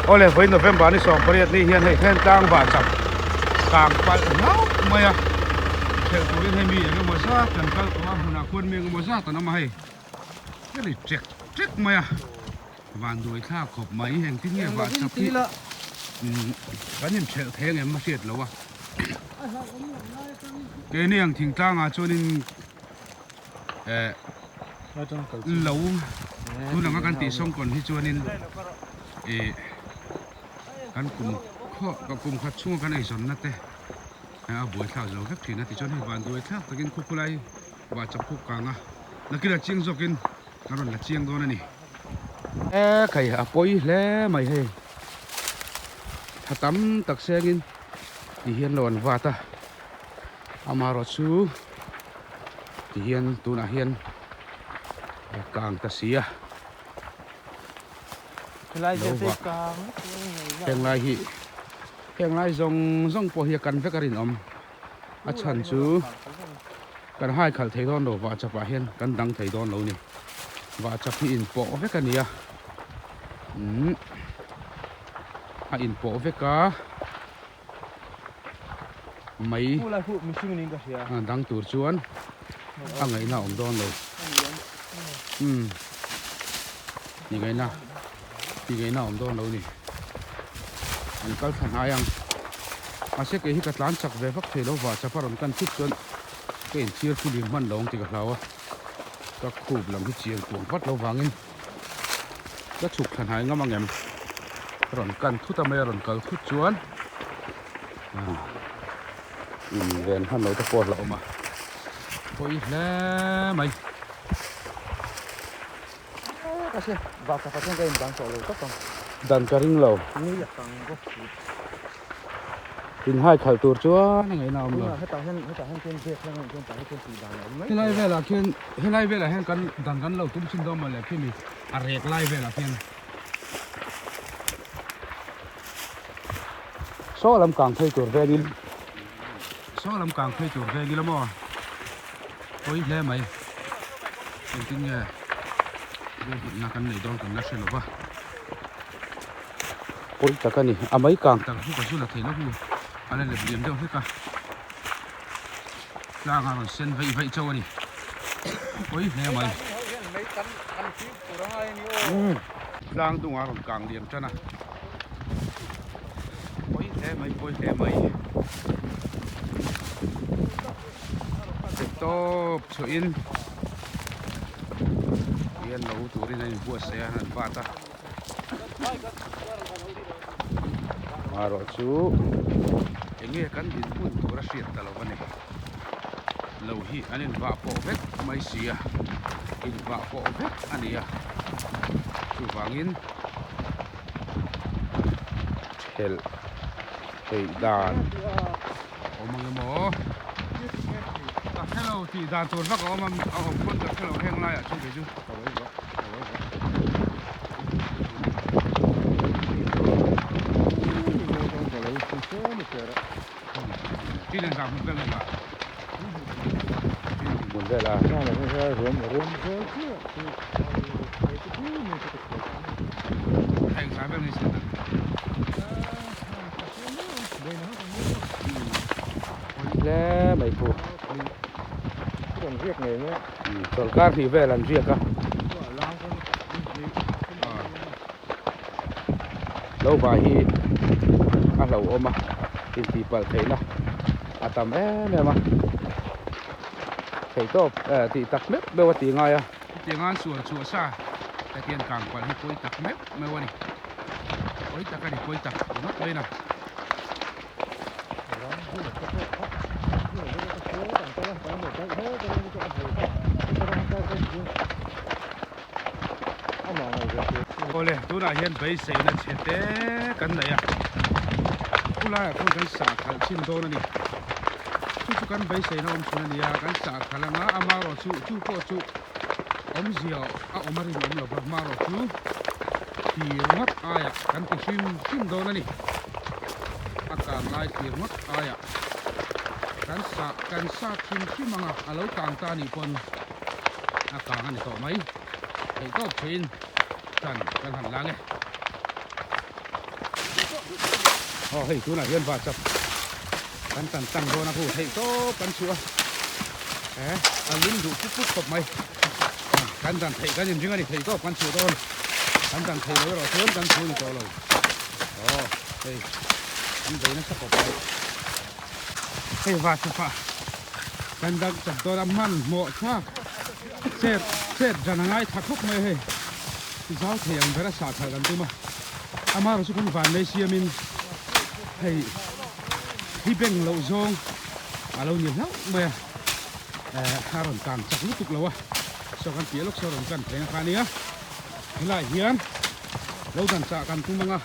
Awle vawi November ni 18 ni hian hei Thentlang vahchap kang palh hlauh mai a, thelh turin hei mi eng emaw zat an kal tawh a, hmunah khuan mi eng emaw zat an awm a hei a ri ṭek ṭek mai a, vanduai thlak khawp mai engtin nge vahchap hi kan inthelh thei angem a hriat loh a, keini ang thingtlangah chuanin. eh lo tun anga kan tih sawngkawn hi chuanin ih kan kum khaw kum khat chhunga kan eizawnna te a buaithlak zo vek thin a tichuan hei van duaithlak takin khawkhulai vah chap khuk kang a nakina chiang zawkin kan rawn la chiang dawn a ni. E khai a pawi hle mai hei tha tam tak sengin ti hian lo an vat a amaherawh chu ti hian tunah hian kang ta si a lo vah heng lai hi heng lai zawng zawng pawh hi a kan vek a rinawm a chhan chu kan hai khalh thei dawn lo vah chapah hian kan dang thei dawn lo ni vah chap hi inpawh vek a ni a umm a inpawh vek a. Mai dang tur chuan a ngaihna a awm dawn lo. Umm ti ngaihna ti ngaihna a awm dawn lo ni. An kal thla hnai ang. Mahse kei hi ka tlan chak ve vak thei lo vah chapa rawn kan thut chuan ka inchhir filim hman lo ang tih ka hlau a. Ka khup lam hi chian kuang vat lo vangin. Ka chhuk thla hnai ngam angem rawn kan thut a mai a rawn kal thut chuan in ven hman lo te pawh a hlauhawm a pawi hle mai. Dan ka ring lo. Inhai khalh tur chuan a ngaihna a awm lo. Helai velah khian helai velah hian kan dan kan lo tum chin dawn mawle khimi a rek lai velah khian saw lam kang phei tur vengin saw lam kang phei tur vengin a maw pawi hle mai engtin nge ruahmanna kan nei dawn kan la hre lova. Pawi tak a ni a mai kang tak chu ka zu la thei lo hu a la lep liam deuh hlek a tlang a rawn sen vaih vaih chauh a ni pawi hle mai tlang dung a rawn kang liam tan a pawi hle mai pawi hle mai tawp chhuahin hian lo turin a inbuatsaih a an vat a. Marawh chu enge kan dinhmun tur a hriat ta lo a ni. Lo hi an invah pawh vek mai si a, invah pawh vek a ni a. Chuvangin thelh theih dan awm ang emaw ka hrelo tih dan tur vak a awm a a awm pawn ka hrelo heng laiah chuan kei chu. Hle mai khu chawlhkar hnih vel an riak a lo va hi a hlauhawm a intih palh theihna a tam em em a theihtawp eh tih tak meuh meuh a tih ngai a chutiang an sual chhuah sa hetiang kang palh hi pawi tak meuh meuh a ni pawi tak a ni pawi tak ringawt mai a ni. Awle tunah hian beiseina chhe te kan nei a khulaiah khawn kan sah khalh chhin dawn a ni chu chu kan beiseina awm chhun a ni a kan sah khalh anga amaherawh chu chu pawh chu awmzia a awm a rinawm lova amaherawh chu thir ngawt aiah kan ti hrim hrim dawn a ni a kang lai thir ngawt aiah kan sah kan sat hrim hrim anga a lo kang ta anih pawn a kang a ni tawh mai theih tawp theiin tan kan han lang e. Aw hei tunah hian vahchap kan tan tlang dawn a hu theih tawp kan chhuah a eh a lum duh pup pup khawp mai kan dan theih kan inring a ni thei tawp kan chhuah dawn kan dan thei lo erawh chuan kan chhu ni tawh lo aw hei an bei nasa khawp mai hei vahchapah kan dang chap dawn a hmanhmawh thlak chet chet dan a ngai tha khawp mai a hei zau thei ang ber a sah khalh kan tum a amaherawhchu kan vanlei siamin hei hi beng loh zawng a lo ni hlauh mai a eh a rawn kang chak lutuk lo a saw kan piah lawk saw rawn kan thleng a kha ania helaiah hian lo dan chah kan tum ang a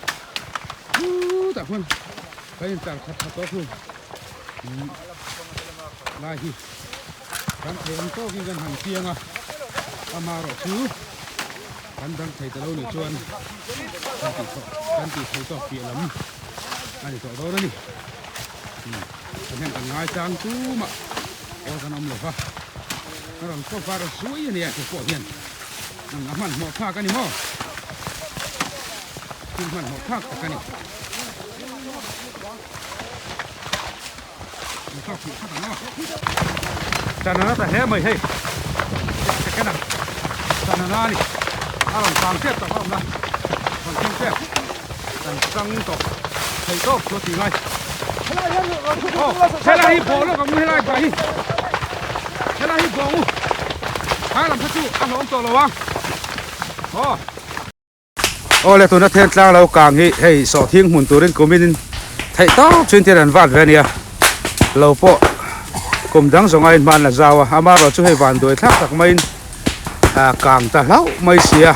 chutah khuan kan intar khat khat tawh khu lai hi. Kan thei ang tawkin kan han chiang a, amaherawh chu kan dang thei ta lo nih chuan kan tih tawh kan tih thei tawk piah lam a ni tawh dawn a ni. Kan hian kan ngaichang tumah aw kan awm lo va, a rawn cover zuai a nia hei pawh hian ang a hmanhmawh thlak a ni maw? Thil hmanhmawh thlak tak a ni. Chanana ta hle mai hei second a chanana a ni a rawn kang tep tawh a awm la rawn thleng tep kan chang tawh theih tawp chu a ti ngai aw helai hi bawh lawk ang u helai bah hi helai hi bawh ang u kha lam kha chu a hlawm tawh lo ang aw. Aw le tuna then tlang lo kang hi hei sawhthing hmun turin kumin theih tawp chuan tin an vat ve a nia lo pawh kum dang zawng aiin hma an la zau a amaherawh chu hei van duai thlak tak maiin ah kang ta hlauh mai si a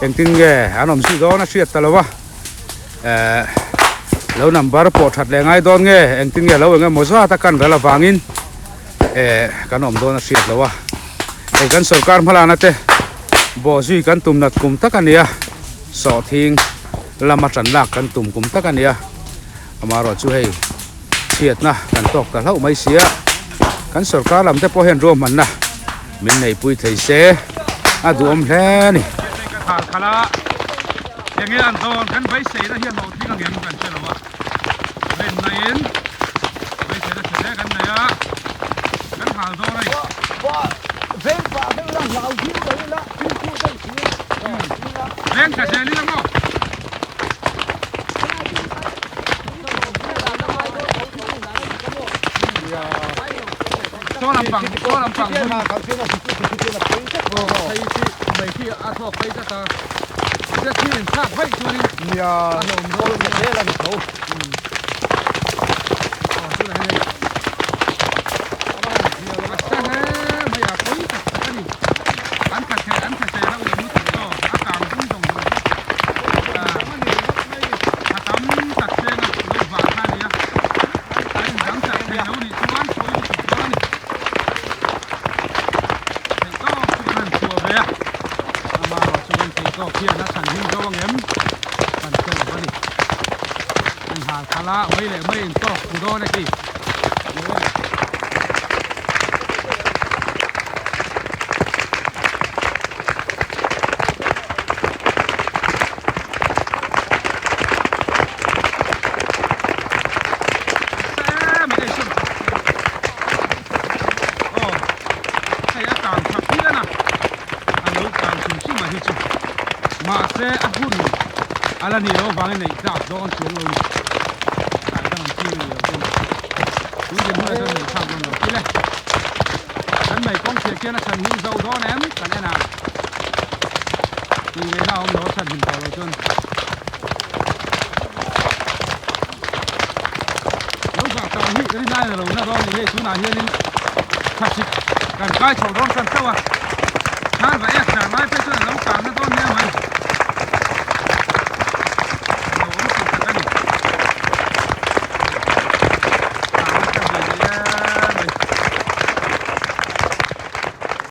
engtin nge an awm zui dawn a hriat ta lo a eh lo number pawh that leh ngai dawn nge engtin nge lo eng emaw zat a kan ral avangin eh kan awm dawn a hriat lo a hei kan sorkar hmalana te bawh zui kan tum nat kum tak a ni a sawhthing lama tan lak kan tum kum tak a ni a amaherawh chu hei chhiatna kan tawk ta hlauh mai si a kan sorkar lam te pawh hian ruahmanna min neihpui thei se a duhawm hle a ni. Enge an dawn kan beiseina hian hlawhtling ang em kan hre lo a. Rinna in beiseina chhe hle kan nei a, kan hal dawn a ni. Veng tha zel ila maw? Saw lampang, saw lampang hun. Phei khi, mei khi a thawk phei tlat a. Tia thil in thlak vaih chuanin a hlawm dawn a nia. Aw tunah hian hei a sa hle mai a, pawi tak tak a ni. An tha chhe, an tha chhe reuh lo lutuk aw, a kang dum zawng zawng chu a tam tak cheng a lo vah kha a nia. A indang chak thei lo nih chuan pawi lutuk dawn a ni. Theih tawk chu kan han chhuah ve a, amaherawh chu kan theih tawk hian a chhan him zo ang em kan hre lo a ni. An hal khalh a, mai leh mai in tawk fu dawn a ti. Hei a kang tha phian a, a lo kang hrim hrim a hi chu mahse a hun a la nih loh avangin neih tlak dawn chuang lo ni tlai dang an ching a nih loh chuan tun din hunah chuan neih thlak dawn lo kile kan mei kawng chhiah khian a chhan him zo dawn em kan en ang tih ngaihna a awm lo a chhan him tawh lo chuan. Lo vah kang hi rin aia lo na dawn ni hei tunah hianin thlasik kan kai chhoh dawn tan chauh a, thar va ek char lai phei chuan a lo kang na dawn hle mai.